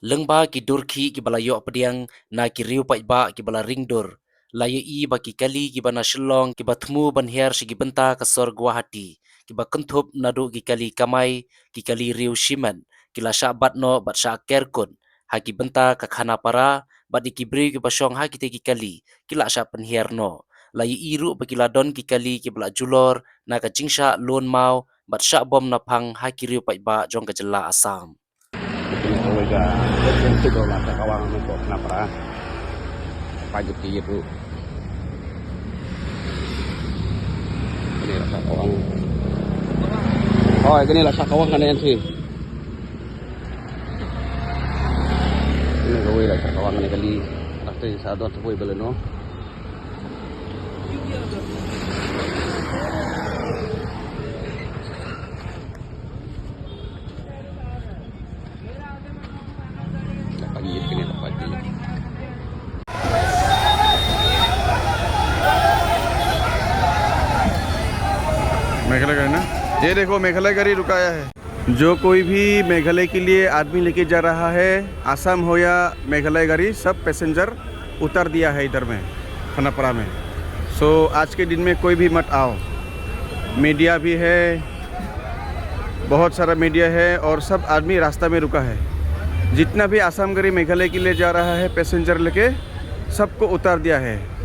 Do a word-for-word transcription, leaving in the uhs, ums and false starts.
Lyngba ki dur khih kiba la ïoh pdiang na ki riew paidbah kiba la ring dur, la ïohi ba ki kali kiba na Shillong kiba thmu ban hiar sha ki bynta ka sor Guwahati, kiba kynthup naduh ki kali kamai, ki kali riew shimet, ki la shah bat noh bad shah ker kut ha ki bynta ka Khanapara, bad ïa ki briew kiba shong ha kitei ki kali ki la shah pynhiar noh. La ïohi ruh ba ki la don ki kali kiba la julor na ka jingshah lun maw bad shah bom na phang ha ki riew paidbah jong ka jylla Assam. Kane kawei ka, kawei ka, kawang ano ko, Khanapara. Pajut ki itu. Kane la shah kawang. Oh, kane la shah kawang kane yan si. Kane kawei la shah kawang kane kali. Anak tu sa don tu pui bela no. मेघालय का है ना? ये देखो, मेघालय गाड़ी रुकाया है। जो कोई भी मेघालय के लिए आदमी लेके जा रहा है, आसाम हो या मेघालय गाड़ी, सब पैसेंजर उतार दिया है इधर में, खानापारा में। सो आज के दिन में कोई भी मत आओ। मीडिया भी है, बहुत सारा मीडिया है और सब आदमी रास्ता में रुका है। जितना भी आसाम गाड़ी मेघालय के लिए जा रहा है पैसेंजर लेके, सबको उतार दिया है।